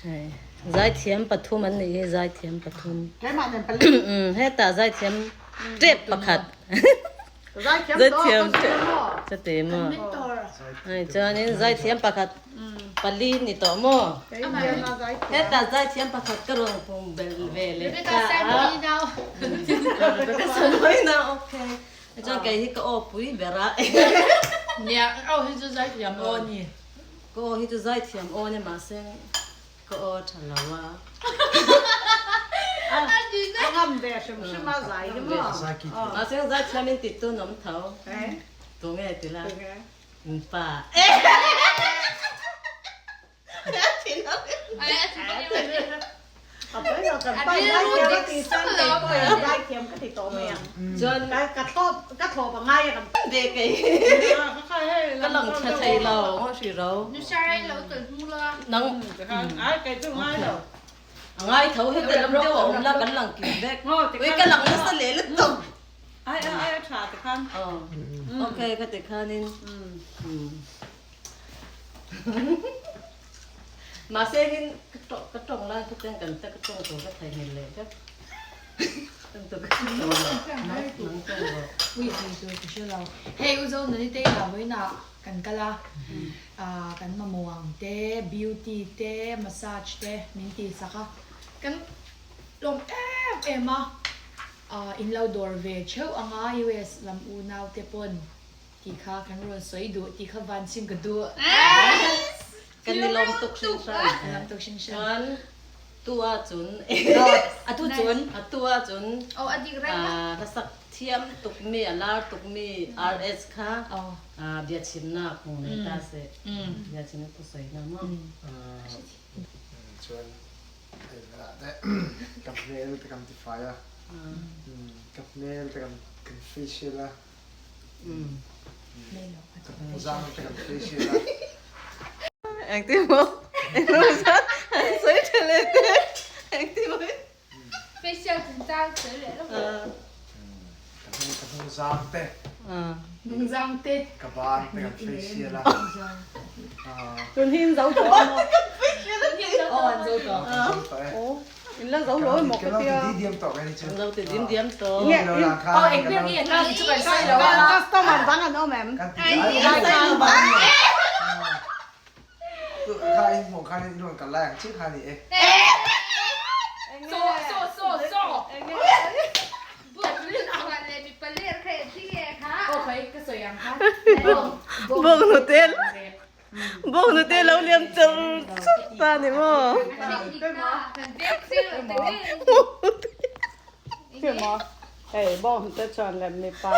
Hei zaithiam pathum an nih hi zaithiam pathum. Keimah nen pali. Hetah zaithiam tep pakhat. Zaithiam tep Chati maw. Hei chuanin zaithiam pakhat pali ni tawh maw. Hetah zaithiam pakhat ka rawn hmu belh ve leh ta a. Rebecca Samuina okay. Chuan kei hi ka aw pui ber a. Nia aw hi chu zaithiam aw a ni. Ka aw hi chu zaithiam aw ania mahse ka aw a tha lo a. A ngam ve hrim hrim a zai hi maw. Mahse zaithiam in ti tun awm tho. Tunge ti la? Pa. Ka lang tha thei lo hri ro nang a ngai tho heti lam deuh a awm la kan lang kim vek ui ka lang nasa leh lutuk okay ka ti khanin Mahse hin ka tawng lai kha chuan kan ta ka tawng tur ka thei hmel leh vek. Ui thei tur ka hre lo. Hei u Zo nani te inah vawiinah kan kal a, kan mamawh ang te, beauty te, massage te min tih sak a, kan lawm em em a, in lo dawr ve theuh anga US lam unau te pawn. Tih kha kan rawn sawi duh tih kha van chim ka duh. Kan ni lawm tuk hringhran. Kan lawm tuk hringhran. Chuan tu ah cun A tu cun a tu ah cun Oh a dik reng ka sak thiam tuk mi a lar tuk mi RS kha bia chimnak hmu nei ta seh. Bia chim tu soi na maw. Chuan ka hmel te kan ti fai a. Ka hmel te kan facial a. Engtin maw sawi tha leh te engtin maw Facial chungchang sawi leh lawk Ka hnungzang te Hnungzang te Ka ban te kan facial a Tun hi in zo tawh a maw? Aw an zo tawh. Aw. In la zo lo emaw ka tia. An lo ti dim diam tawh. Aw eng ber nge an tih chu kan sawi lo a. Customer dang an awm em? Saw saw saw saw. Aw khawi ka sawi ang kha. Bawk hnute Bawk hnute lo liam char char ta ni maw? Hei bawk hnute chuan lem mipa.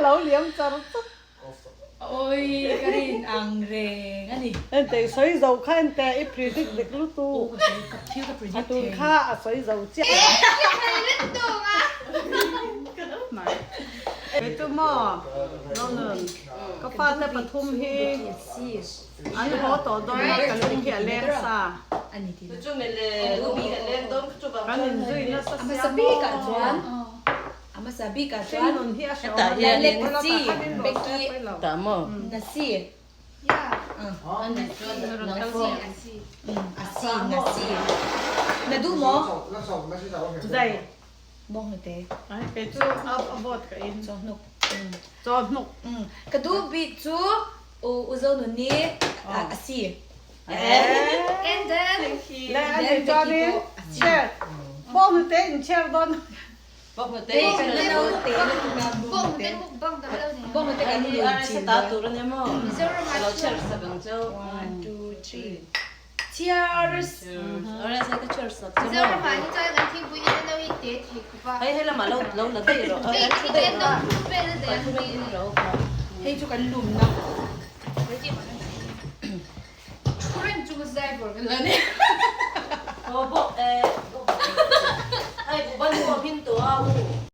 Lo liam char char. Oi ka rin ang reng a ni. Enteh i sawi zo kha enteh i predict dik lutuk. A tun kha a sawi zo chiah. Kei chu maw Ronald ka fate pathum hi an haw tawh dawn a ka lung hi a leng sa. Kan inzui nasa sia maw. A hmasa bik ah chuan Hringnun hi a hre awm a Lalek chi Becky Ta maw? Nasi Ani chuan nang pawh Asi Nasi Na duh maw? Zai Bawng hnute Ai kei chu a vote ka in Chaw hnuk Chaw hnuk Ka duh bik chu U Zonuni Asi And then Le ani chuanin chair Bawng hnute in chair dawn Cheers! Hei chu kan lumna.